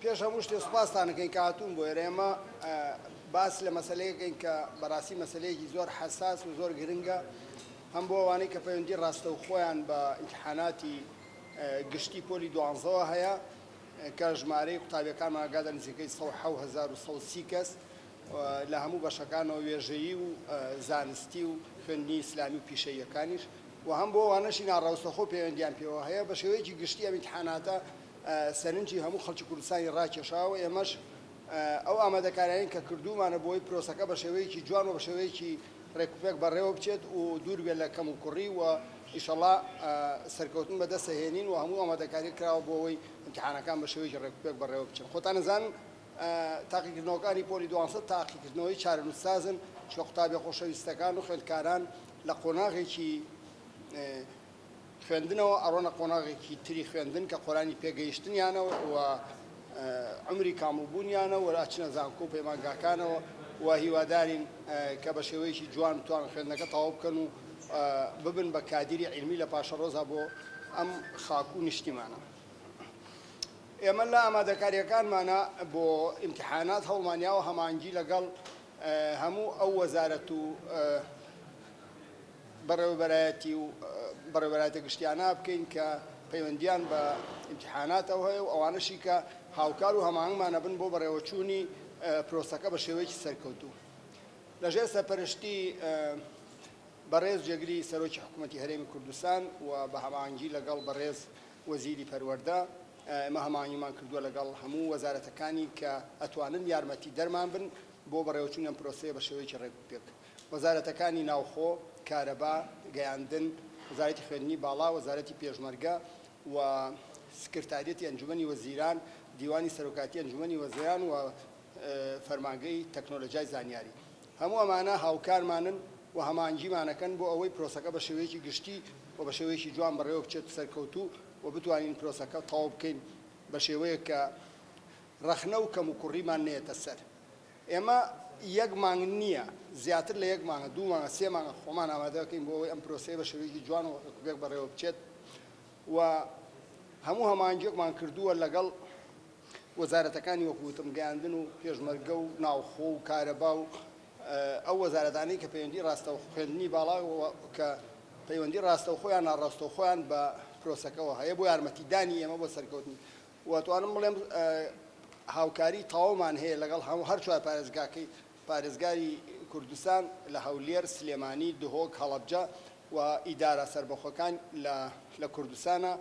پێش هەموو شتێ سوپاستان ئەکەین کە هاتوون بۆ ئێرە. ئێمە باس لە مەسەلەیەکەین کە بەڕاستی مەسەلەیەکی زۆر حەساس و زۆر گرنگە، هەم بۆ ئەوانەی کە پەیوەندی ڕاستەوخۆیان بە ئیمتیحاناتی گشتی پۆلی دوانزەوە هەیە کە ژمارەی قوتابیەکانمان ئەگاتە نزیکەی 107,130 کەس لە هەموو بەشەکانەوە وێژەیی و زانستی و خوێندنی ئیسلامی و پیشەییەکانیش و هەم بۆ ئەوانەشی ناڕاستەوخۆ پەیوەندیان پێوە هەیە. بە شێوەیەکی گشتی ئەم ئیمتیحاناتە سەرنجی هەموو خەڵکی کوردستانی ڕاکێشاوە، ئێمەش ئەو ئامادەکاریانەی کە کردوومانە بۆی پرۆسەکە بە شێوەیەکی جوان و بە شێوەیەکی ڕێکوپێک بەڕێوە بچێت و دوور بێت لە کەموکوڕی و ئیشەڵا سەرکەوتن بەدەست ئەهێنین و هەموو ئامادەکاری کراوە بۆ ئەوەی ئیمتیحانەکان بە شێوەیەکی ڕێکوپێک بەڕێوە بچن. خۆتان ئەزانن تاقیکردنەوەکانی پۆلی دوانزە تاقیکردنەوەی چارەنووسسازن، چونکە قوتابیە خۆشەویستەکان و خوێندکاران لە قۆناغێکی خوێندنەوە ئەڕۆنە قۆناغێکی تری خوێندن کە قۆرانی پێگەیشتنیانە و عومری کامڵبوونیانە و ئەچنە زانکۆ و پەیمانگاکانەوە و هیوادارین کە بە شێوەیەکی جوان بتوانن خوێندنەکە تەواو بکەن و ببن بە کادیری عیلمی لە پاشەڕۆزا بۆ ئەم خاک و نیشتیمانە. ئێمە لە ئامادەکارییەکانمانە بۆ ئیمتیحانات هەوڵمانیاوە هەماهەنگی لەگەڵ هەموو ئەو وەزارەت و بەڕێوەبەرایەتی و بەڕێوەبەرایەتە گشتیانە بکەین کە پەیوەندیان بە ئیمتیحاناتەوە هەیە و ئەوانەشی کە هاوکار و هەماهەنگمان ئەبن بۆ بەڕێوەچوونی پرۆسەکە بە شێوەیەکی سەرکەوتوو لەژێر سەرپەرشتی بەڕێز جێگری سەرۆکی حکوومەتی هەرێمی کوردستان و بە هەماهەنگی لەگەڵ بەڕێز وەزیری پەروەردە ئێمە هەماهەنگیمان کردووە لەگەڵ هەموو وەزارەتەکانی کە ئەتوانن یارمەتیدەرمان بن بۆ بەڕێوەچوونی ئەم پرۆسەیە بە شێوەیەکی ڕێکوپێک. وەزارەتەکانی ناوخۆ، کارەبا، گەیاندن، وەزارەتی خوێندنی باڵا، وەزارەتی پێشمەرگە و سکرتاریەتی ئەنجومەنی وەزیران، دیوانی سەرۆکایەتی ئەنجومەنی وەزیران و فەرمانگەی تەکنۆلۆجیای زانیاری. هەموو ئەمانە هاوکارمانن و هەماهەنگیمانەکەن بۆ ئەوەی پرۆسەکە بە شێوەیەکی گشتی و بە شێوەیەکی جوان بەڕێوە بچێت و سەرکەوتوو و بتوانین پرۆسەکە تەواو بکەین بە شێوەیەک کە ڕەخنە و کەموکوڕیمان نەیەتە سەر. ئێمە یەک مانگ نییە، زیاتر لە یەک مانگە، دوو مانگە، سێ مانگە خۆمان ئامادە دەکەین بۆ ئەوەی ئەم پرۆسەیە بە شێوەیەکی جوان و ڕێکوپێک بەڕێوە بچێت و هەموو هەماهەنگییەکمان کردووە لەگەڵ وەزارەتەکانی وەکو وتم گەیاندن و پێشمەرگە و ناوخۆ و کارەبا و ئەو وەزارەتانەی کە پەیوەندی ڕاستەوخۆ خوێندنی باڵا کە پەیوەندی ڕاستەوخۆ یان ناڕاستەوخۆیان بە پرۆسەکەوە هەیە بۆ یارمەتیدانی ئێمە بۆ سەرکەوتنی و ئەتوانم بڵێم هاوکاری تەواومان هەیە لەگەڵ هەموو هەر چوار پارێزگاکەی پارێزگاری کوردستان لە هەولێر، سلێمانی، دهۆک، هەڵەبجە و ئیدارە سەربەخۆکان لە لە کوردستانە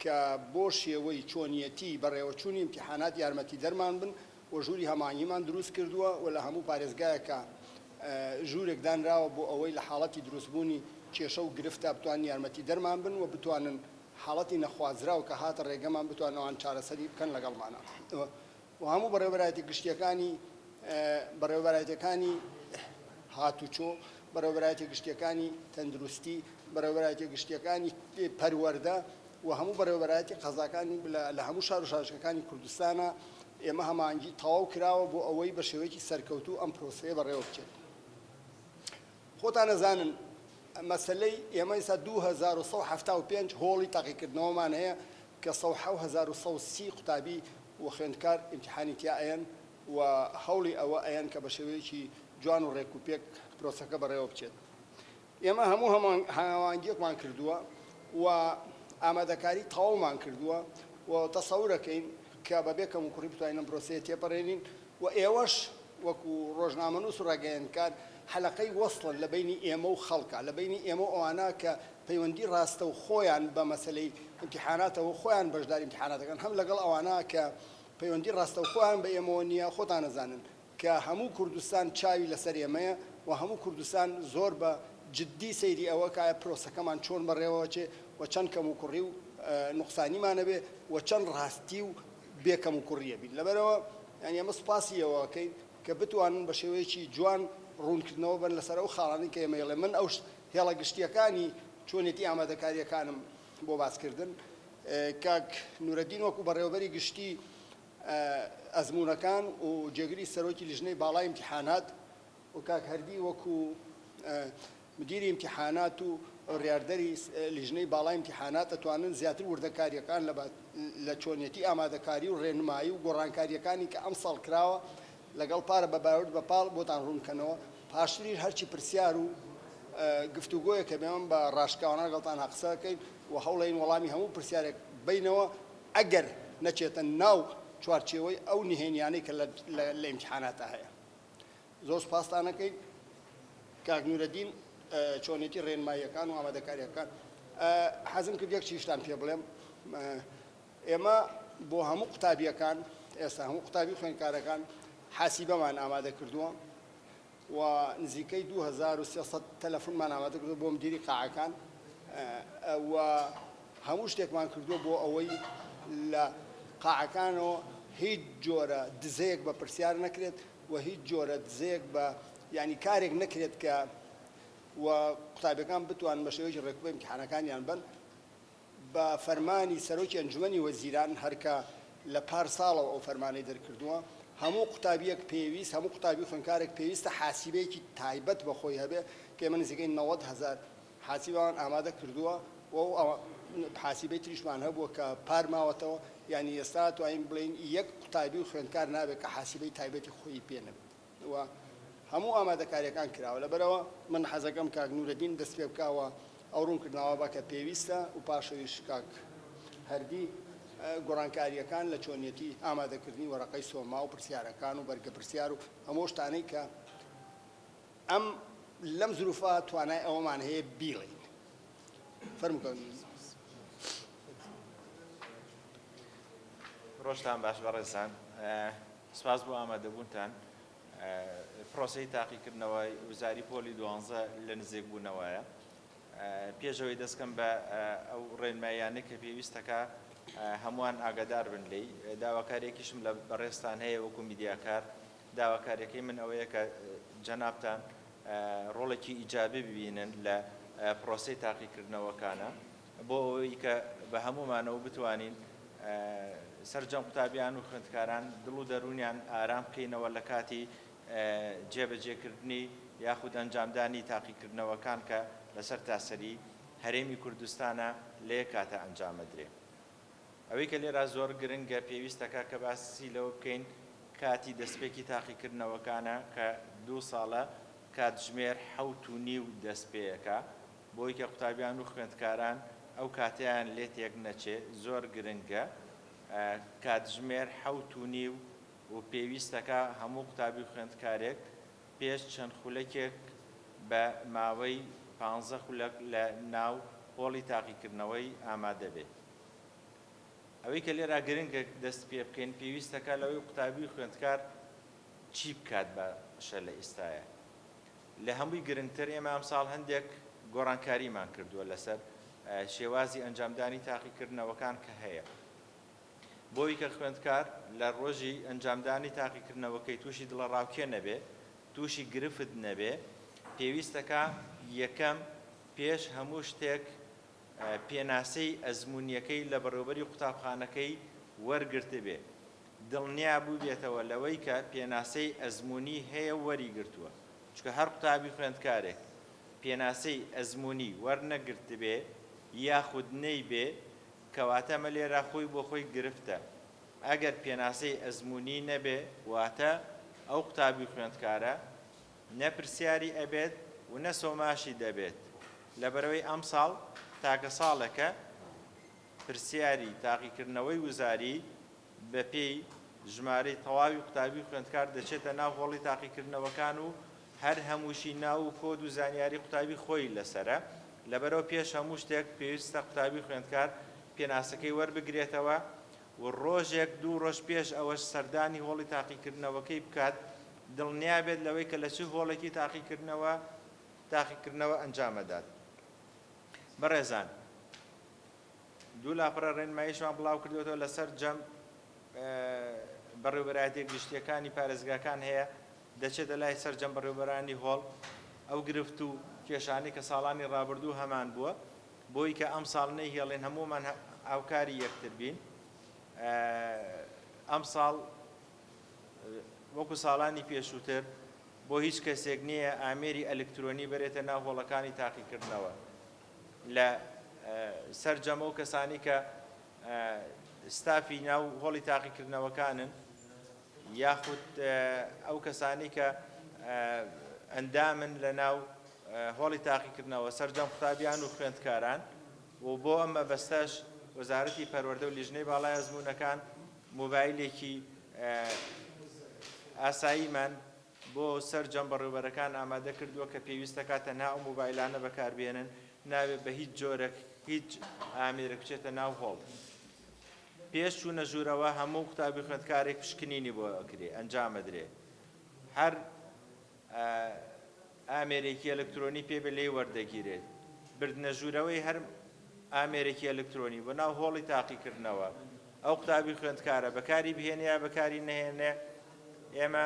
کە بۆ شێوەی چۆنیەتی بەڕێوەچوونی ئیمتیحانات یارمەتیدەرمان بن و ژووری هەماهەنگیمان دروست کردووە و لە هەموو پارێزگایەکا ژوورێک دانراوە بۆ ئەوەی لە حاڵەتی دروستبوونی کێشە و گرفتا بتوانن یارمەتیدەرمان بن و بتوانن حاڵەتی نەخوازراو کە هاتە ڕێگەمان بتوانن ئەوان چارەسەری بکەن لەگەڵمانا و هەموو بەڕێوەبەرایەتی گشتیەکانی بەڕێوەبەرایەتیەکانی هاتوچۆ، بەڕێوەبەرایەتی گشتیەکانی تەندروستی، بەڕێوەبەرایەتی گشتیەکانی پەروەردە و هەموو بەڕێوەبەرایەتی قەزاکانی لە هەموو شار و شارۆچکەکانی کوردستانە ئێمە هەماهەنگی تەواو کراوە بۆ ئەوەی بە شێوەیەکی سەرکەوتوو ئەم پرۆسەیە بەڕێوە بچێت. خۆتان ئەزانن مەسەلەی ئێمە ئیستا 2175 هۆڵی تاقیکردنەوەمان هەیە کە 107130 قوتابی و خوێندکار ئیمتیحانی تیا ئەیەن و هەوڵی ئەوە ئەیەن کە بە شێوەیەکی جوان و ڕێک و پێک پرۆسەکە بەڕێوە بچێت. ئێمە هەموو هەماهەنگیەکمان کردووە و ئامادەکاری تەواومان کردووە و تەسەورەکەین کە بەبێ کەموکوڕی بتوانین ئەم پرۆسەیە تێپەڕێنین و ئێوەش وەکو ڕۆژنامەنووس و ڕاگەیەندکار حەلەقەی وەسڵن لە بەینی ئێمە و خەڵکا، لە بەینی ئێمە و ئەوانە کە پەیوەندی ڕاستەوخۆیان بە مەسەلەی ئیمتیحاناتەوە خۆیان بەشداری ئیمتیحاناتەکەن، هەم لەگەڵ ئەوانە کە پەیوەندی ڕاستەوخۆیان بە ئێمەوە نییە، خۆتان ئەزانن کە هەموو کوردستان چاوی لەسەر ئێمەیە و هەموو کوردستان زۆر بە جدی سەیری ئەوە کە ئایا پرۆسەکەمان چۆن بەڕێوەچێ و چەند کەموکوڕی و نوقسانیمان هەبێ و چەند ڕاستی و بێ کەموکوڕییە بین. لەبەرئەوە یانی ئێمە سوپاسی ئێوە ئەکەین کە بتوانن بە شێوەیەکی جوان ڕوونکردنەوە بەن لەسەر ئەو خاڵانەی کە ئێمە ئەیڵێن. من ئەو هێڵە گشتییەکانی چۆنێتی ئامادەکارییەکانم بۆ باسکردن. کاک نورەدین وەکو بەڕێوەبەری گشتی ئەزموونەکان و جێگری سەرۆکی لیژنەی باڵای ئیمتیحانات و کاک هەردی وەکو مدیری ئیمتیحانات و بڕیاردەری لیژنەی باڵای ئیمتیحانات ئەتوانن زیاتر وردەکارییەکان لە چۆنیەتی ئامادەکاری و ڕێنمایی و گۆڕانکارییەکانی کە ئەمساڵ کراوە لەگەڵ پارە بە بەراورد بە پاڵ بۆتان ڕوون بکەنەوە. پاشتریش هەرچی پرسیار و گفتوگۆیەک هەبێ ئێمە بە ڕاشکاوانە لەگەڵتان قسە ئەکەین و هەوڵەین وەڵامی هەموو پرسیارێک بەینەوە ئەگەر نەچێتە ناو چوارچێوەی ئەو نهێنیانەی کە لە ئیمتیحاناتا هەیە. زۆر سوپاستان ئەکەین کاک نورەدین چۆنێتی ڕێنماییەکان و ئامادەکاریەکان حەزم کرد یەک چیشتان پێ بڵێم ئێمە بۆ هەموو قوتابیەکان ئێستا هەموو قوتابی خوێندکارەکان حاسیبەمان ئامادە کردووە و نزیکەی 2300 تەلەفۆنمان ئامادە کردووە بۆ مدیری قاعەکان و هەموو شتێکمان کردووە بۆ ئەوەی لە قاعەکانەوە هیچ جۆرە دزەیەک بە پرسیار نەکرێت و هیچ جۆرە دزەیەک بە یانی کارێک نەکرێت کە و قوتابیەکان بتوانن بە شێوەیەکی ڕێکوپێک ئیمتیحانەکانیان بەن. بە فەرمانی سەرۆکی ئەنجومەنی وەزیران هەرکە لە پار ساڵەوە ئەو فەرمانەی دەرکردووە هەموو قوتابیەک پێویست هەموو قوتابی و خوێندکارێک پێویستە حاسیبەیەکی تایبەت بە خۆی هەبێ کە ئێمە نزیکەی 90 هەزار حاسیبەمان ئامادە کردووە و ئەو حاسیبەی تریشمان هەبووە کە پار ماوەتەوە یانی ئێستا توانین بڵێین یەک قوتابی و خوێندکار نابێت کە حاسیبەی تایبەتی خۆی پێ نەبێت و هەموو ئامادەکاریەکان کراوە لەبەرئەوە من حەزەکەم کاک نورەدین دەست پێ بکا و ئەو ڕوونکردنەوە با کە پێویستە و پاشەویش کاک هەردی گۆڕانکاریەکان لە چۆنیەتی ئامادەکردنی وەرەقەی سۆما و پرسیارەکان و بەرگە پرسیار و هەموو شتانەی کە ئەم لەم زروفە توانای ئەوەمان هەیە بیڵێین. فەرموو کاک نورەدین. ڕۆژتان باش بەڕێزان سپاس بۆ ئامادەبوونتان. پرۆسەی تاقیکردنەوەی وزاری پۆلی دوانزە لە نزیکبوونەوەیە. پێش ئەوەی دەست کەم بە ئەو ڕێنماییانەی کە پێویستەکە هەمووان ئاگادار بن لێی، داواکارییەکیشم لە بەڕێزتان هەیە وەکو میدیاکار، داواکارییەکەی من ئەوەیە کە جەنابتان ڕۆڵێکی ئیجابی ببینن لە پرۆسەی تاقیکردنەوەکانە بۆ ئەوەی کە بە هەموومانەوە بتوانین سەرجەم قوتابیان و خوێندکاران دڵ و دەروونیان ئارام بکەینەوە لە کاتی جێبەجێکردنی یاخود ئەنجامدانی تاقیکردنەوەکان کە لەسەر تاسەری هەرێمی کوردستانە لە یەک کاتە ئەنجامەدرێ. ئەوەی کە لێرا زۆر گرنگە پێویستەکە کە باسی لەوە بکەین کاتی دەستپێکی تاقیکردنەوەکانە کە دوو ساڵە کاتژمێر 7:30 دەستپێکا بۆی کە قوتابیان و خوێندکاران ئەو کاتەیان لێ تێک نەچێ زۆر گرنگە کاتژمێر 7:30 و پێویستەکا هەموو قوتابی و خوێندکارێک پێش چەند خولەکێک بە ماوەی پانزە خولەک لە ناو هۆڵی تاقیکردنەوەی ئامادە بێ. ئەوەی کە لێرا گرنگە دەست پێ بکەین پێویستەکا لەوەی قوتابی و خوێندکار چی بکات باشە لە ئیستایا. لە هەمووی گرنگتر ئێمە ئەمساڵ هەندێک گۆڕانکاریمان کردووە لەسەر شێوازی ئەنجامدانی تاقیکردنەوەکان کە هەیە. بۆی کە خوێندکار لە ڕۆژی ئەنجامدانی تاقیکردنەوەکەی تووشی دڵەڕاوکێ نەبێ، تووشی گرفت نەبێ، پێویستەکا یەکەم پێش هەموو شتێک پێناسەی ئەزموونیەکەی لە بەڕێوبەری قوتابخانەکەی وەرگرتبێ، دڵنیا بووبێتەوە لەوەی کە پێناسەی ئەزموونی هەیە و وەریگرتووە، چونکە هەر قوتابی خوێندکارێک پێناسەی ئەزموونی وەرنەگرتبێ یاخود نەیبێ کەواتە ئەمە لێرە خۆی بۆ خۆی گرفتە، ئەگەر پێناسەی ئەزموونی نەبێ واتە ئەو قوتابی و خوێندکارە نە پرسیاری ئەبێت و نە سۆماشی دەبێت، لەبەرئەوەی ئەمساڵ تاکە ساڵێکە پرسیاری تاقیکردنەوەی وزاری بەپێی ژمارەی تەواوی قوتابی و خوێندکار دەچێتە ناو هۆڵی تاقیکردنەوەکان و هەر هەمووشی ناو و کۆد و زانیاری قوتابی خۆی لەسەرە، لەبەرئەوە پێش هەموو شتێک پێویستە قوتابی و خوێندکار پێناسەکەی وەربگرێتەوە و ڕۆژێک دوو ڕۆژ پێش ئەوەش سەردانی هۆڵی تاقیکردنەوەکەی بکات دڵنیابێت لەوەی کە لە چ هۆڵێکی تاقیکردنەوە تاقیکردنەوە ئەنجامەدات. بەڕێزان دوو لاپەڕە ڕێنماییشمان بڵاوکردووەتەوە لەسەر جەم بەڕێوبەرایەتیە گشتیەکانی پارێزگاکان هەیە دەچێتە لای سەرجەم بەڕێوبەرانی هۆڵ ئەو گرفت و کێشانەی کە ساڵانی ڕابردوو هەمان بووە بۆی کە ئەمساڵ نەیهێڵین هەموومان هاوکاری یەکتر بین ئەمساڵ وەکو ساڵانی پێشووتر بۆ هیچ کەسێک نییە ئامێری ئەلکترۆنی بەرێتە ناو هۆڵەکانی تاقیکردنەوە. لە سەرجەم ئەو کەسانی کە ستافی ناو هۆڵی تاقیکردنەوەکانن یاخود ئەو کەسانی کە ئەندامن لە ناو هۆڵی تاقیکردنەوە، سەرجەم قوتابیان و خوێندکاران و بۆ ئەم مەبەستەش وەزارەتی پەروەردە و لیژنەی باڵای ئەزموونەکان مۆبایلێکی ئاساییمان بۆ سەرجەم بەڕێوبەرەکان ئامادە کردووە کە پێویستەکات تەنها ئەو مۆبایلانە بەکاربێنن، نابێت بە هیچ جۆرێک هیچ ئامێرێک بچێتە ناو هۆڵ. پێش چوونە ژوورەوە هەموو قوتابی خوێندکارێک پشکنینی بۆ ئەکرێ ئەنجام ئەدرێ هەر ئامێرێکی ئەلکترۆنی پێ بێ لێی وەردەگیرێت بردنە ژوورەوەی هەر ئامێرێکی ئەلکترۆنی بۆ ناو هۆڵی تاقیکردنەوە ئەو قوتابی خوێندکارە بەکاری بهێنێ یا بەکاری نەهێنێ ئێمە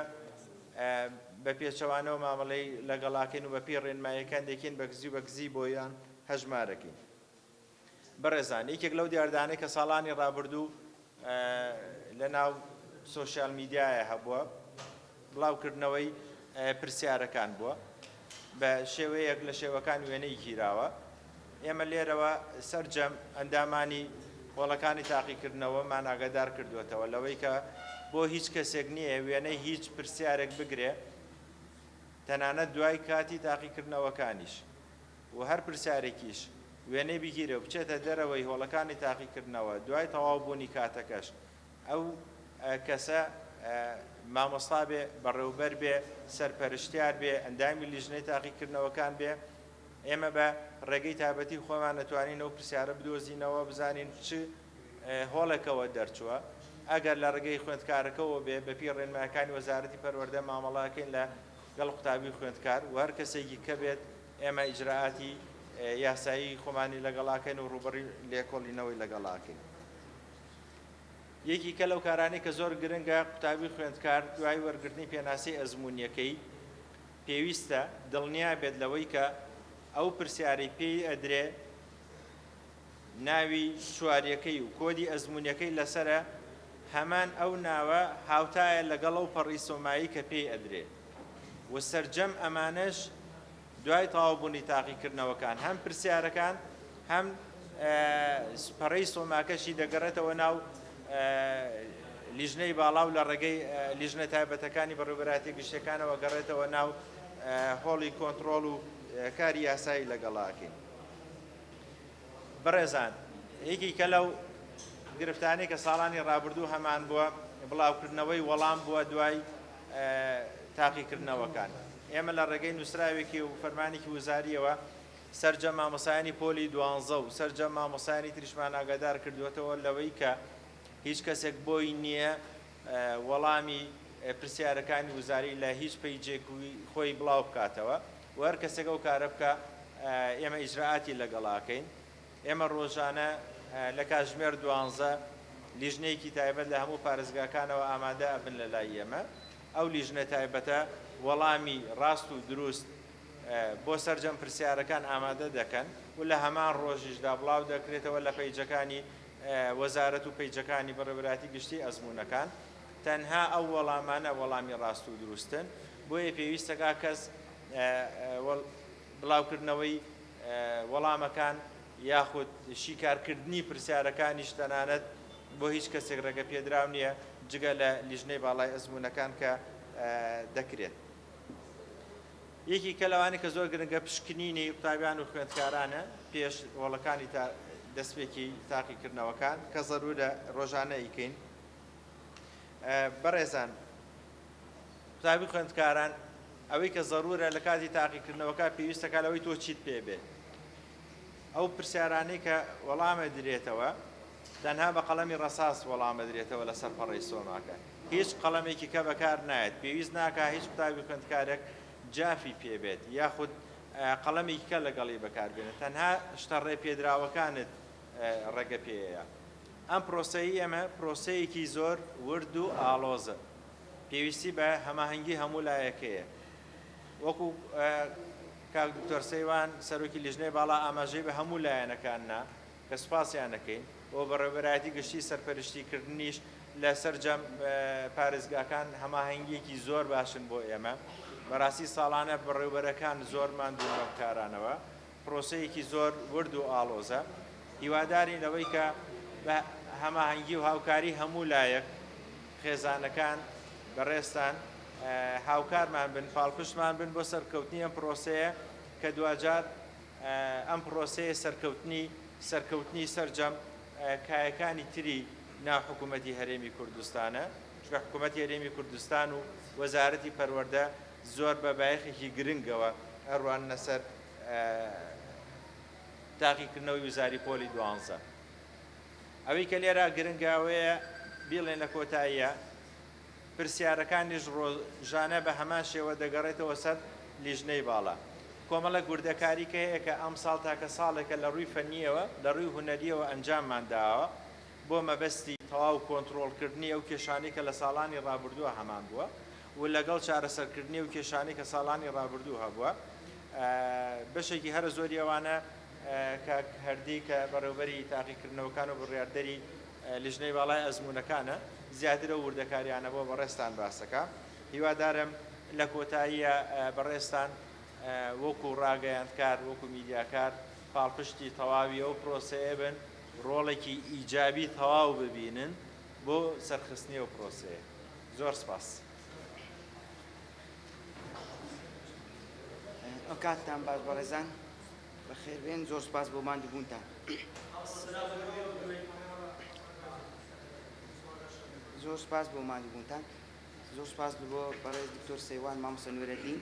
بە پێچەوانەوە مامەڵەی لەگەڵاکەین و بەپێی ڕێنماییەکان دەکەین بە کزی و بە کزی بۆیان هەژمارەکەین. بەڕێزان یەکێک لەو دیاردانەی کە ساڵانی ڕابردوو لە ناو سۆشیال میدیایە هەبووە بڵاوکردنەوەی پرسیارەکان بووە بە شێوەیەک لە شێوەکان وێنەی گیراوە ئێمە لێرەوە سەرجەم ئەندامانی هۆڵەکانی تاقیکردنەوەمان ئاگادار کردوێتەوە لەوەی کە بۆ هیچ کەسێک نییە وێنەی هیچ پرسیارێک بگرێ تەنانەت دوای کاتی تاقیکردنەوەکانیش و هەر پرسیارێکیش وێنەی بگیرێ و بچێتە دەرەوەی هۆڵەکانی تاقیکردنەوە دوای تەواو بوونی کاتەکەش ئەو کەسە مامۆستا بێ، بەڕێوبەر بێ، سەرپەرشتیار بێ، ئەندامی لیژنەی تاقیکردنەوەکان بێ، ئێمە بە ڕێگەی تایبەتی خۆمان ئەتوانین ئەو پرسیارە بدۆزینەوە بزانین چ هۆڵێکەوە دەرچووە، ئەگەر لە ڕێگەی خوێندکارەکەوە بێ بەپێی ڕێنمایەکانی وەزارەتی پەروەردە مامەڵە ئەکەین لە گەڵ قوتابی و خوێندکار و هەر کەسێکی کە بێت ئێمە ئیجرائاتی یاسایی خۆمانی لەگەڵ ئەکەین و ڕووبەڕووی لێکۆڵینەوەی لەگەڵ ئەکەین. یەکیکە لەو کارانەی کە زۆر گرنگە قوتابی خوێندکار دوای وەرگرتنی پێناسەی ئەزموونیەکەی پێویستە دڵنیا بێت لەوەی کە ئەو پرسیارەی پێی ئەدرێ ناوی چواریەکەی و کۆدی ئەزموونیەکەی لەسەرە هەمان ئەو ناوە هاوتایە لەگەڵ ئەو پەڕی سۆمایی کە پێی ئەدرێ و سەرجەم ئەمانەش دوای تەواوبوونی تاقیکردنەوەکان هەم پرسیارەکان هەم پەڕەی سۆماکەشی دەگەڕێتەوە ناو لیژنەی باڵا و لە ڕێگەی لیژنە تایبەتەکانی بەڕێوەبەرایەتیە گشتیەکانەوە گەڕێتەوە ناو هۆڵی کۆنتڕۆڵ و کاری یاسایی لەگەڵاکەین. بەڕێزان یەکیکە لەو گرفتانەی کە ساڵانی ڕابردوو هەمان بووە بڵاوکردنەوەی وەڵام بووە دوای تاقیکردنەوەکان ئێمە لە ڕێگەی نووسراوێکی و فەرمانێکی وزاریەوە سەرجەم مامۆسایانی پۆلی دوانزە و سەرجەم مامۆسایانی تریشمان ئاگادار کردووەتەوە لەوەی کە هیچ کەسێک بۆی نییە وەڵامی پرسیارەکانی وزاری لە هیچ پەیجێک خۆی بڵاو بکاتەوە و هەر کەسێک ئەو کارە بکا ئێمە ئیجرائاتی لەگەڵ ئەکەین. ئێمە ڕۆژانە لە کاتژمێر دوانزە لیژنەیەکی تایبەت لە هەموو پارێزگاکانەوە ئامادە ئەبن لە لای ئێمە. ئەو لیژنە تایبەتە وەڵامی ڕاست و دروست بۆ سەرجەم پرسیارەکان ئامادە دەکەن و لە هەمان ڕۆژیشدا بڵاو دەکرێتەوە لە پەیجەکانی وەزارەت و پەیجەکانی بەڕێوەبەرایەتی گشتی ئەزموونەکان. تەنها ئەو وەڵامانە وەڵامی ڕاست و دروستن، بۆیە پێویستەکا کەس بڵاوکردنەوەی وەڵامەکان یاخود شیکارکردنی پرسیارەکانیش تەنانەت بۆ هیچ کەسێک ڕێگە پێدراو نییە جگە لە لیژنەی باڵای ئەزموونەکان کە دەکرێت. یەکیکە لەوانەی کە زۆر گرنگە پشکنینی قوتابیان و خوێندکارانە پێش هۆڵەکانی تا دەستپێکی تاقیکردنەوەکان کە زەرورە ڕۆژانە ئیکەین. بەڕێزان قوتابی خوێندکاران ئەوەی کە زەرورە لە کاتی تاقیکردنەوەکە پێویستەکە لەوەی تۆ چیت پێ بێت ئەو پرسیارانەی کە وەڵامە درێتەوە تەنها بە قەڵەمی ڕەساس وەڵامە درێتەوە لەسەر پەڕەی سۆماکە هیچ قەڵەمێکی کە بەکار نایەت پێویست ناکە هیچ قوتابی خوێندکارێک جافی پێبێت یاخود قەڵەمێکی کە لەگەڵی بەکاربێنێت تەنها شتە ڕێ پێدراوەکانت ڕێگە پێیە. ئەم پرۆسەیەی ئێمە پرۆسەیەکی زۆر ورد و ئاڵۆزە، پێویستی بە هەماهەنگی هەموو لایەک هەیە. وەکو کاک دکتۆر سەیوان سەرۆکی لیژنەی باڵا ئاماژەی بە هەموو لایەنەکان نا کە سوپاسیان دەکەین و بەڕێوەبەرایەتی گشتی سەرپەرشتیکردنیش لە سەرجەم پارێزگاکان هەماهەنگییەکی زۆر باشن بۆ ئێمە. بەڕاستی ساڵانە بەڕێوەبەرەکان زۆر ماندوون بەم کارانەوە. پرۆسەیەکی زۆر ورد و ئاڵۆزە، هیوادارین لەوەی کە بە هەماهەنگی و هاوکاری هەموو لایەک، خێزانەکان، بەڕێزتان هاوکارمان بن، پاڵپشتمان بن بۆ سەرکەوتنی ئەم پرۆسەیە کە دواجار ئەم پرۆسەیە سەرکەوتنی سەرکەوتنی سەرجەم کایەکانی تری ناو حکوومەتی هەرێمی کوردستانە، چونکە حکوومەتی هەرێمی کوردستان و وەزارەتی پەروەردە زۆر بە بایەخێکی گرنگەوە ئەڕواننە سەر تاقیکردنەوەی وزاری پۆلی دوانزە. ئەوەی کە لێرە گرنگە ئەوەیە بیڵێن لە کۆتاییە پرسیارەکانیش ڕۆژانە بە هەمان شێوە دەگەڕێتەوە سەر لیژنەی باڵا. کۆمەڵێک وردەکاری کە هەیە کە ئەمساڵ تاکە ساڵێکە لە ڕووی فەنییەوە، لە ڕووی هونەرییەوە ئەنجاممان داوە بۆ مەبەستی تەواو کۆنتڕۆڵکردنی ئەو کێشانەی کە لە ساڵانی ڕابردووە هەمان بووە و لەگەڵ چارەسەرکردنی ئەو کێشانەی کە ساڵانی ڕابردوو هەبووە. بەشێکی هەرە زۆری ئەوانە کاک هەردی کە بەڕێوبەری تاقیکردنەوەکان و بڕیاردەری لیژنەی باڵای ئەزموونەکانە زیاتر ئەو وردەکاریانە بۆ بەڕێزتان باسەکا. هیوادارم لە کۆتاییە بەڕێزتان وەکو ڕاگەیاندکار، وەکو میدیاکار پاڵپشتی تەواوی ئەو پرۆسەیە بن، ڕۆڵێکی ئیجابی تەواو ببینن بۆ سەرخستنی ئەو پرۆسەیە. زۆر سپاس. ئەوکاتتان باش بەڕێزان. بەخێربێن زۆر سوپاس بۆ ماندووبوونتان. زۆر سوپاس بۆ ماندووبوونتان. زۆر سوپاس بۆ بەڕێز دکتۆر سەیوان مامۆستا نورەدین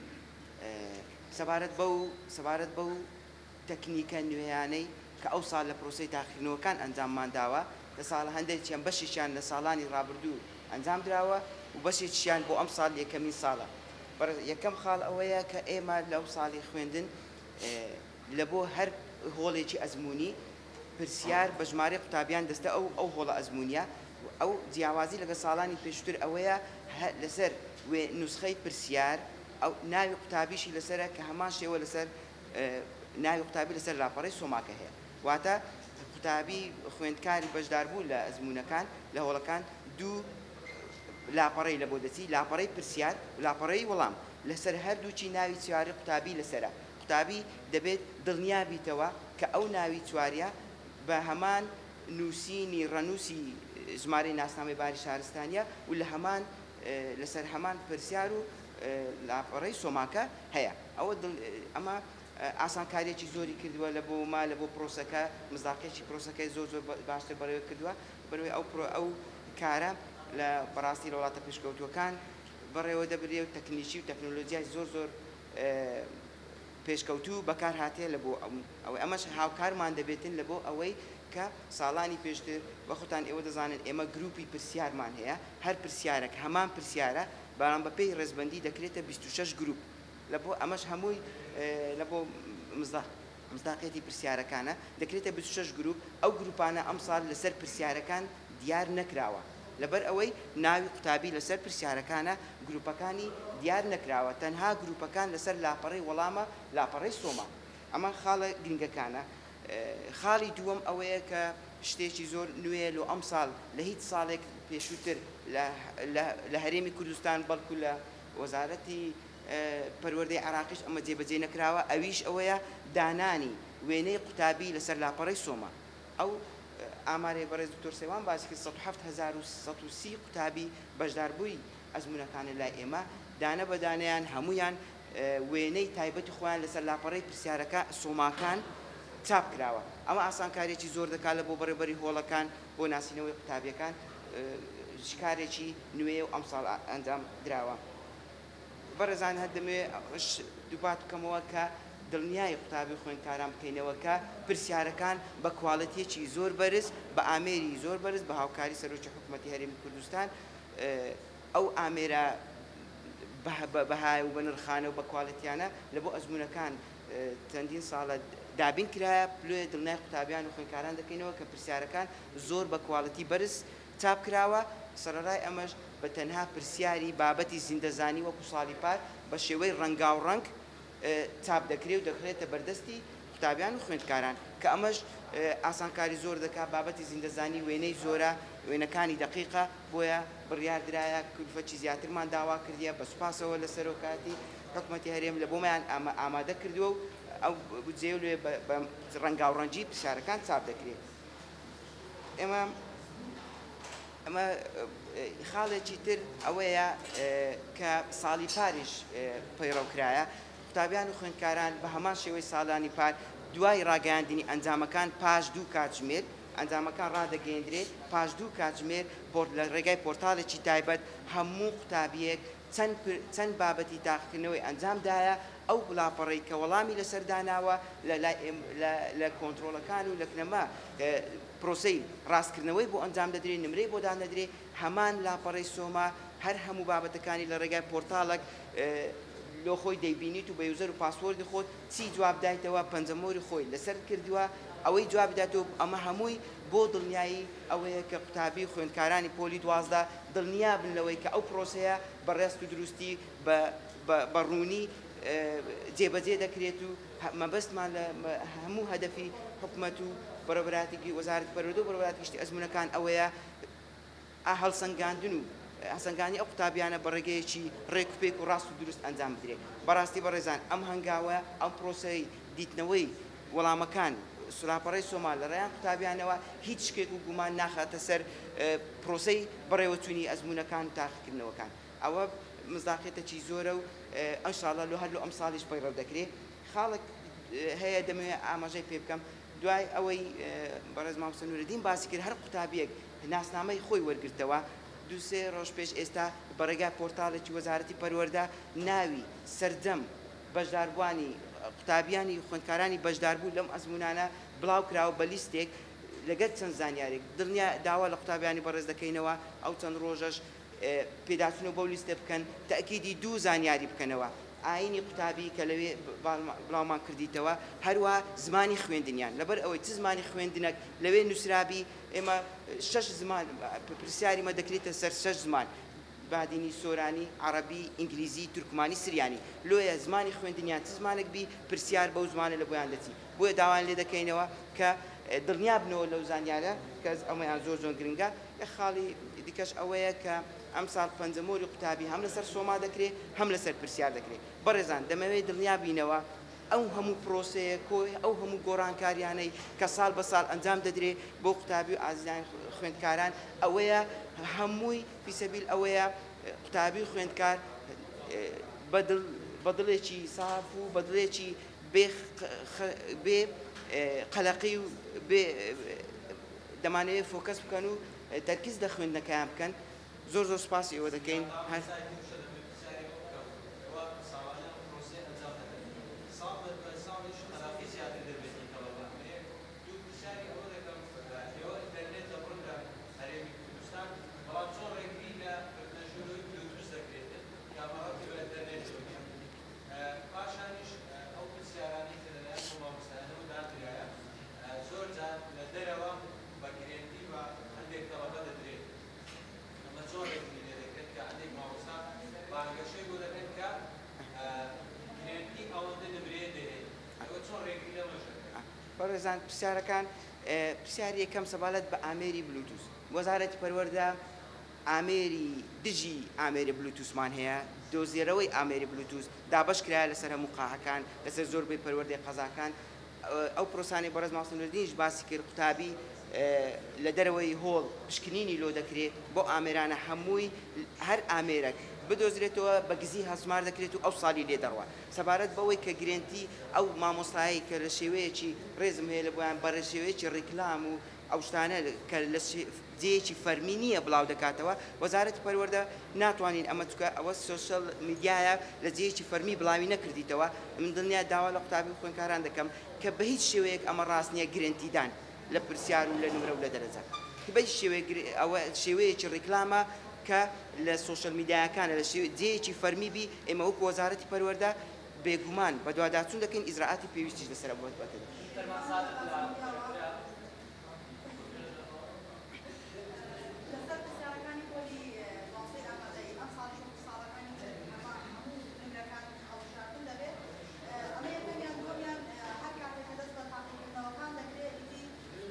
سەبارەت بەو سەبارەت بەو تەکنیکە نوێیانەی کە ئەو ساڵ لە پرۆسەی تاقیکردنەوەکان ئەنجاممان داوە لە ساڵ هەندێکیان بەشێکیان لە ساڵانی ڕابردوو ئەنجام دراوە و بەشێکیان بۆ ئەم ساڵ یەکەمین ساڵە بەڕێز یەکەم خاڵ ئەوەیە کە ئێمە لەو ساڵی خوێندن لە بۆ هەر هۆڵێکی ئەزموونی پرسیار بە ژمارەی قوتابیان دەستە ئەو ئەو هۆڵە ئەزموونیە ئەو جیاوازی لەگەڵ ساڵانی پێشووتر ئەوەیە لەسەر وێ نوسخەی پرسیار ئەو ناوی قوتابیشی لەسەرە کە هەمان شێوە لەسەر ناوی قوتابی لەسەر لاپەڕەی سۆماکە هەیە واتە قوتابی خوێندکاری بەشداربوو لە ئەزموونەکان لە هۆڵەکان دوو لاپەڕەی لە بۆ دەچی لاپەڕەی پرسیار و لاپەڕەی وەڵام لەسەر هەردووکی ناوی چواری قوتابی لەسەرە قوتابی دەبێت دڵنیا بیتەوە کە ئەو ناوی چواریە بە هەمان نووسینی ڕەنووسی ژمارەی ناسنامەی باری شارستانیە و لە هەمان لەسەر هەمان پرسیار و لاپەڕەی سۆماکە هەیە ئەوە ئەمە ئاسانکاریەکی زۆری کردووە لە بۆ ما لە بۆ پرۆسەکە مزداقیەکی پرۆسەکەی زۆر زۆر باشتر بەڕێوە کردووە بەرەوەی ئەو پرۆ ئەو کارە لە بەڕاستی لە وڵاتە پێشکەوتووەکان بەڕێوە دەبرێ و تەکنیکی و تەکنۆلۆجیای زۆر زۆر پێشکەوتوو بەکار هاتیە لە بۆ ئەوەی ئەمەش هاوکارمان دەبێتن لە بۆ ئەوەی کە ساڵانی پێشتر بە خۆتان ئێوە دەزانن ئێمە گروپی پرسیارمان هەیە هەر پرسیارەک هەمان پرسیارە بەڵام بە پێی ڕێزبەندی دەکرێتە 26 گروپ لە بۆ ئەمەش هەمووی لە بۆ مزداقیەتی پرسیارەکانە دەکرێتە 26 گروپ ئەو گروپانە ئەمساڵ لەسەر پرسیارەکان دیار نەکراوە لەبەر ئەوەی ناوی قوتابی لەسەر پرسیارەکانە گروپەکانی دیار نەکراوە تەنها گروپەکان لەسەر لاپەڕەی وەڵامە لاپەڕەی سۆما ئەمە خاڵە گرنگەکانە خاڵی دووەم ئەوەیە کە شتێکی زۆر نوێیە لۆ ئەمساڵ لە هیچ ساڵێک پێشووتر لە هەرێمی کوردستان بەڵکو لە وەزارەتی پەروەردەی عێراقیش ئەمە جێبەجێ نەکراوە ئەویش ئەوەیە دانانی وێنەی قوتابی لەسەر لاپەڕەی سۆما ئەو ئامارەی بەڕێز دکتۆر سەیوان باسی کرد 107,130 قوتابی بەشداربووی ئەزموونەکانە لای ئێمە دانە بە دانەیان هەموویان وێنەی تایبەتی خۆیان لەسەر لاپەڕەی پرسیارەکە سۆماکان چاپ کراوە ئەمە ئاسانکاریەکی زۆر دەکات لە بۆ بەڕێوبەری هۆڵەکان بۆ ناسینەوەی قوتابیەکان کارێکی نوێیە و ئەمساڵ ئەنجام دراوە. بەڕێزان هەر دەمەوێت ئەوەش دووپات بکەمەوە کە دڵنیای قوتابی و خوێندکاران بکەینەوە کە پرسیارەکان بە کواڵێتیەکی زۆر بەرز بە ئامێری زۆر بەرز بە هاوکاری سەرۆکی حکومەتی هەرێمی کوردستان ئەو ئامێرە بەهای و بەنرخانە و بە کواڵێتیانە لە بۆ ئەزموونەکان چەندین ساڵە دابین کرایە پلۆیە دڵنیای قوتابیان و خوێندکاران دەکەینەوە کە پرسیارەکان زۆر بە کواڵێتی بەرز چاپ کراوە، سەرەڕای ئەمەش بە تەنها پرسیاری بابەتی زیندەزانی وەکو ساڵی پار بە شێوەی ڕەنگاوڕەنگ چاپ دەکرێ و دەخرێتە بەردەستی قوتابیان و خوێندکاران کە ئەمەش ئاسانکاری زۆر دەکات، بابەتی زیندەزانی وێنەی زۆرە، وێنەکانی دەقیقە، بۆیە بڕیار درایە کولفەکی زیاترمان داوا کردیە، بە سوپاسەوە لە سەرۆکایەتی حکومەتی هەرێم لە بۆمان ئامادە کردووە و. ئەو بودجەیە لێ بە ڕەنگاوڕەنگی پرسیارەکان چاپ دەکرێت. ئێمە ئەمە خاڵێکی تر ئەوەیە کە ساڵی پاریش پەیڕەو کرایە، قوتابیان و خوێندکاران بە هەمان شێوەی ساڵانی پار دوای ڕاگەیاندنی ئەنجامەکان پاش دوو کاتژمێر ئەنجامەکان ڕادەگەیەندرێ، پاش دوو کاتژمێر لە ڕێگای پۆرتاڵێکی تایبەت هەموو قوتابیەک چەند چەند بابەتی تاقیکردنەوەی ئەنجام دایە، ئەو لاپەڕەی کە وەڵامی لەسەر داناوە لە لای لە کۆنترۆڵەکان و لە کنەما پرۆسەی ڕاستکردنەوەی بۆ ئەنجام دەدرێ، نمرەی بۆ دادەدرێ، هەمان لاپەڕەی سۆما هەر هەموو بابەتەکانی لە ڕێگای پۆرتاڵەک لۆ خۆی دەیبینیت و بە user و password ی خۆت چی جواب دایتەوە پەنجەمۆری خۆی لەسەر کردووە ئەوەی جوابی داتەوە. ئەمە هەمووی بۆ دڵنیایی ئەوەیە کە قوتابی و خوێندکارانی پۆلی 12 دڵنیا بن لەوەی کە ئەو پرۆسەیە بە ڕێست و دروستی بە ڕوونی جێبەجێ دەکرێت و مەبەستمان لە هەموو هەدەفی حکومەت و بەڕێوەبەرایەتی وەزارەتی پەروەردە و بەڕێوەبەرایەتی گشتی ئەزموونەکان ئەوەیە هەڵسەنگاندن و هەڵسەنگاندنی ئەو قوتابیانە بە ڕێگەیەکی ڕێک و پێک و ڕاست و دروست ئەنجام بدرێت. بەڕاستی بەڕێزان ئەم هەنگاوە، ئەم پرۆسەی دیتنەوەی وەڵامەکان لاپەڕەی سۆما لە ڕێیان قوتابیانەوە هیچ شکێک و گومان ناخاتە سەر پرۆسەی بەڕێوەچوونی ئەزموونەکان و تاقیکردنەوەکان. ئەوە مزداقیەتەکی زۆرە و ئەنشاڵڵا لۆ هەر لۆ ئەمساڵیش پەیڕەو دەکرێ. خاڵێک هەیە دەمەوێت ئاماژەی پێ بکەم، دوای ئەوەی بەڕێز مامۆستا نورەدین باسی کرد هەر قوتابیەک ناسنامەی خۆی وەرگرتەوە، دوو سێ ڕۆژ پێش ئێستا بە ڕێگای پۆرتاڵێکی وەزارەتی پەروەردە ناوی سەرجەم بەشداربووانی قوتابیانی خوێندکارانی بەشداربوو لەم ئەزموونانە بڵاو کراوە بە لیستێک لەگەل چەند زانیارێک. دڵنیا داوا لە قوتابیانی بەڕێز دەکەینەوە ئەو چەند ڕۆژەش پێداچوونەوە بەو لیستە بکەن، تەئکیدی دوو زانیاری بکەنەوە، ئایینی قوتابی کە لەوێ بڵاومان کردیتەوە، هەروەها زمانی خوێندنیان، لەبەر ئەوەی چ زمانی خوێندنەک لەوێ نووسرابی، ئێمە شەش زمان پرسیاری مە دەکرێتە سەر شەش زمان، بادینی، سۆرانی، عەڕەبی، ئینگلیزی، تورکمانی، سریانی، لۆیە زمانی خوێندنیان چ زمانێک بی پرسیار بەو زمانە لە بۆیان دەچی، بۆیە داوایان لێ دەکەینەوە کە دڵنیا بنەوە لەو زانیارە کە ئەمەیان زۆر زۆر گرنگە. یەک خاڵی دیکەش ئەوەیە کە ئەمساڵ پەنجەمۆری قوتابی هەم لەسەر سۆما دەکرێ هەم لەسەر پرسیار دەکرێ. بەڕێزان دەمەوێ دڵنیا بینەوە ئەو هەموو پرۆسەیە کۆی ئەو هەموو گۆڕانکاریانەی کە ساڵ بە ساڵ ئەنجام دەدرێ بۆ قوتابی و ئازیزانی خوێندکاران ئەوەیە هەمووی فی سەبیل ئەوەیە قوتابی و خوێندکار بە دڵ بە دڵێکی ساف و بە دڵێکی بێ بێ قەلەقی و بێ دەمانەوێت focus بکەن و تەرکیز لە خوێندنەکەیان بکەن. زۆر زۆر سوپاسی ئێوە دەکەین. هەر زۆر جار لە دەرەوە بە گرێنتی بە هەندێک تەڵەبە دەدرێت، ئەمە چۆن ڕێگری لێ دەکرێت کە هەندێک مامۆستا بانگەشەی بۆ دەکەن کە گرێنتی ئەوەندە نمرەیە دەهێنی، ئێوە چۆن ڕێگری لەمەش دەکەن؟ بەڕێزان پرسیارەکان، پرسیاری یەکەم سەبارەت بە ئامێری بلوتوس، وەزارەتی پەروەردە ئامێری دژی ئامێری بلوتوسمان هەیە، دۆزێرەوەی ئامێری بلوتوس دابەش کرایە لەسەر هەموو قاعەکان، لەسەر زۆربەی پەروەردەی قەزاکان، ئەو پرۆسانەی بەڕێز مامۆستا نوردینیش باسی کرد قوتابی لە دەرەوەی هۆڵ پشکنینی لۆ دەکرێ بۆ ئامێرانە هەمووی هەر ئامێرەک بدۆزرێتەوە بە گزی هەژمار دەکرێت و ئەو ساڵی لێ دەڕوا. سەبارەت بەوەی کە گرێنتی ئەو مامۆستایەی کە لە شێوەیەکی ڕێزم هەیە لە بۆیان بە شێوەیەکی ڕیکلام و ئەو شتانە کە لە جێیەکی فەرمی نییە بڵاو دەکاتەوە، وەزارەتی پەروەردە ناتوانین ئەمە چونکە ئەوە سۆشیال میدیایە لە جێیەکی فەرمی بڵاوی نەکردیتەوە، من دڵنیا داوا لە قوتابی و خوێندکاران دەکەم کە بە هیچ شێوەیەک ئەمە ڕاست نییە گرێنتیدان لە پرسیار و لە نمرە و لە دەرەجە بە هیچ شێوەیەک ئەوە شێوەیەکی ڕیکلامە کە لە سۆشیال میدیاکانە لە جێیەکی فەرمی بی ئێمە وەکو وەزارەتی پەروەردە بێگومان بەدواداچوون دەکەین ئیجرائاتی پێویستیش لەسەر ئەو بابەتە دەکەین. لەسەر پرسیارەکانی پۆلی دوانزەی ئامادەیی ئەمساڵیش وەکو ساڵەکانی تر هەمان هەموو نمرەکان هەڵبژاردن دەبێت ئەمە یەکەمیان دووەمیان هەر کاتێک کە دەست بە تاقیکردنەوەکان دەکرێت ئیدی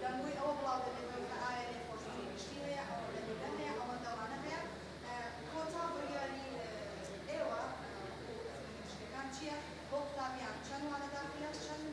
دەنگۆی ئەوە بڵاو دەبێتەوە کە ئایا لێخۆشبوونی گشتی هەیە ئەوەندە نمرە هەیە ئەوەندە وانە هەیە کۆتا بڕیاری ئێوە وەکو ئەزموونی گشتیەکان چییە بۆ قوتابیان چەند وانە داخلە چەند نمرە؟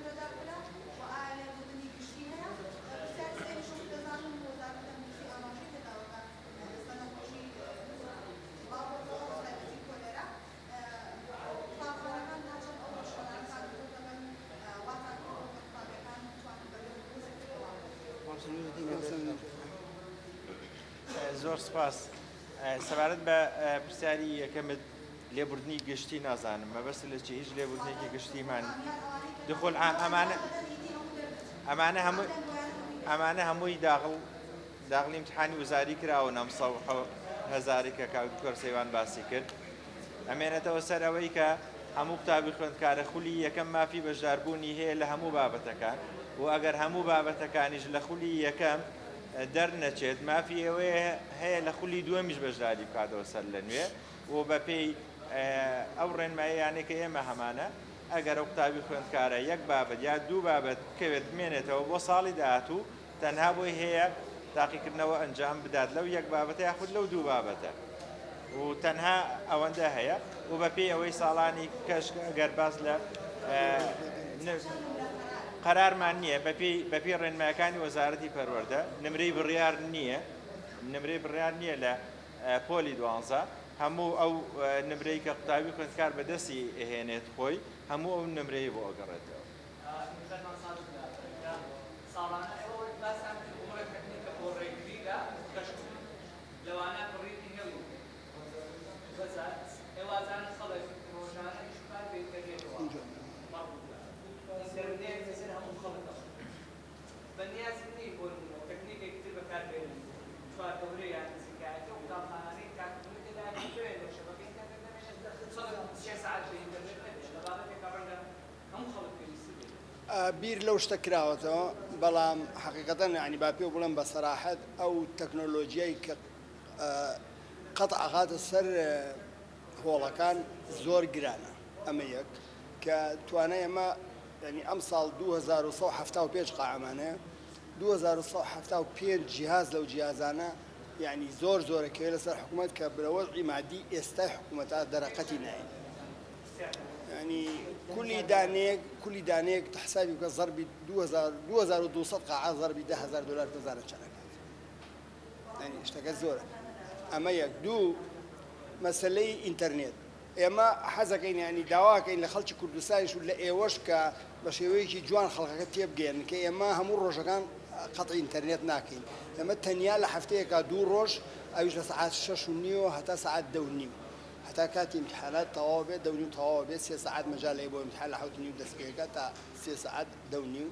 زۆر سپاس. سەبارەت بە پرسیاری یەکەمت لێبوردنی گشتی نازانم مەبەست لە چی هیچ لێبوردنێکی گشتیمان دخول عام ئەمانە ئەمانە هەموو ئەمانە هەمووی داغڵ داغلی امتحانی وزاری کراوە نەمسە و هەزاری کە کاک دکتۆر سەیوان باسی کرد ئەمێنێتەوە سەر ئەوەی کە هەموو قوتابی خوێندکارە خولی یەکەم مافی بەشداربوونی هەیە لە هەموو بابەتەکان و ئەگەر هەموو بابەتەکانیش لە خولی یەکەم دەرنەچێت مافی ئەوەیە هەیە لە خولی دووەمیش بەشداری بکاتەوە سەر لە نوێ و بەپێی ئەو ڕێنماییانەی کە ئێمە هەمانە ئەگەر ئەو قوتابی خوێندکارە یەک بابەت یا دوو بابەت بکەوێت بمێنێتەوە بۆ ساڵی داهاتوو تەنها بۆی هەیە تاقیکردنەوە ئەنجام بدات لەو یەک بابەتە یاخود لەو دوو بابەتە و تەنها ئەوەندە هەیە و بەپێی ئەوەی ساڵانی کەش گەر باس لە قەرارمان نییە بەپێی بەپێی ڕێنمایەکانی وەزارەتی پەروەردە نمرەی بڕیار نییە نمرەی بڕیار نییە لە پۆلی دوانزە هەموو ئەو نمرەی کە قوتابی خوێندکار بەدەستی ئەهێنێت خۆی هەموو ئەو نمرەی بۆ ئەگەڕێتەوە. ساڵانە ئێوە باستان کرد کۆمەڵێک تەکنیکە بۆ ڕێگری لە غەشکردن لەوانە بڕینی هێڵی بەزار ئێوە ئەزانن خەڵک ڕۆژانە ئیش و کار بە ئینتەرنێتەوە مەڕبووتە ئینتەرنێت لەسەر هەموو خەڵک ئەڕۆ بە نیاز نی بۆ نموونە تەکنیکێکی تر بەکار بێنن چواردەورێ یان نزیکایەتی ئەو قوتابخانانەی تاکردنەوەی تێدایە کە بکەوێت لە شەبەکەی ئینتەرنێت نەمێنێت خەڵک سێ سەعات بێ ئینتەرنێت نەبێت لە بابەتێکا ڕەنگە هەموو خەڵک پێویستی بێت. بیر لەو شتە کراوەتەوە بەڵام حەقیقەتەن یانی با پێو بڵێم بە سەراحەت ئەو تەکنۆلۆجیای کە قەتع ئەخاتە سەر هۆڵەکان زۆر گرانە ئەمە یەک کە توانای ئەمە یانی ئەمساڵ 2175 قاعەمان هەیە 2175 جیهاز لەو جیهازانە یانی زۆر زۆرە کەوێ لەسەر حکوومەت کە بە وەزعی مادی ئێستای حکوومەتە دەرەقەتی نایەن یانی کولی دانەیەک کولی دانەیەک حسابی بکە زەربی 2200 قاعە زەربی 10000 دلار بزانە چەند ئەکات یانی شتەکە زۆرە ئەمە یەک دوو مەسەلەی ئینتەرنێت ئێمە حەزەکەین ینی داواکەین لە خەڵکی کوردستانیش و لە ئێوەش کە بە شێوەیەکی جوان خەڵکەکە تێبگەێن کە ئێمە هەموو ڕۆژەکان قەتعی ئینتەرنێت ناکەین ئێمە تەنیا لە هەفتەیەکا دوو ڕۆژ ئەویش لە سەعات شەش و نیوە هەتا سەعات دە و نیو هەتا کاتی ئیمتحانات تەواو بێت دە و نیو تەواو بێت سێ سەعات مەجال هەیە بۆ ئیمتحان لە حەوت و نیو دەست پێکات تا سێ سەعات دە و نیو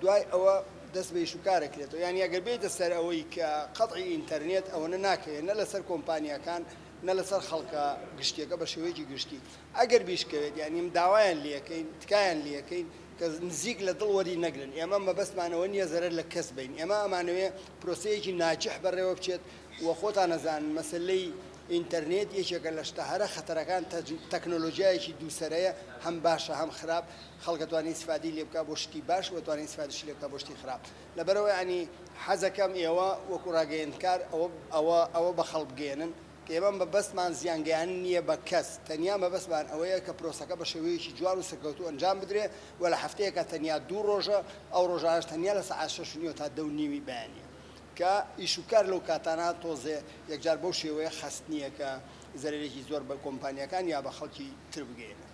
دوای ئەوە دەست بە ئیش و کار ئەکرێتەوە یانی ئەگەر بێیتە سەر ئەوەی کە قەتعی ئینتەرنێت ئەوەنە ناکەوێت نە لەسەر کۆمپانیاکان نە لەسەر خەڵکە گشتیەکە بە شێوەیەکی گشتی ئەگەر بیشکەوێت یانی ئێمە داوایان لێکەین تکایان لێکەین کە نزیک لە دڵ وەری نەگرن ئێمە مەبەستمان ئەوە نییە زەرەر لە کەس بەین ئێمە ئەمانەوێ پرۆسەیەکی ناجح بەڕێوە بچێت و خۆتان ئەزانن مەسەلەی ئینتەرنێت یەکێکە لە شتە هەرە خەتەرەکان تەکنۆلۆجیایەکی دووسەرەیە هەم باشە هەم خراپ خەڵک ئەتوانێ ئیسفادەی لێ بکا بۆ شتی باش و ئەتوانێ ئیسفادەشی لێ بکا بۆ شتی خراپ لەبەرئەوە یانی حەزەکەم ئێوە وەکو ڕاگەیەندکار ئەوە ئەوە ئەوە بە خەڵک بگەیەنن کە ئێمە مەبەستمان زیان گەیاندن نییە بە کەس تەنیا مەبەستمان ئەوەیە کە پرۆسەکە بە شێوەیەکی جوان و سەرکەوتوو ئەنجام بدرێ و لە هەفتەیەکا تەنیا دوو ڕۆژە ئەو ڕۆژانەش تەنیا لە سەعات شەش و نیوە تا دە و نیوی بەیانیە کە ئیش و کار لەو کاتانە تۆزێ یەکجار بەو شێوەیە خەست نییە کە زەرەرێکی زۆر بە کۆمپانیاکان یا بە خەڵکی تر بگەیەنێت.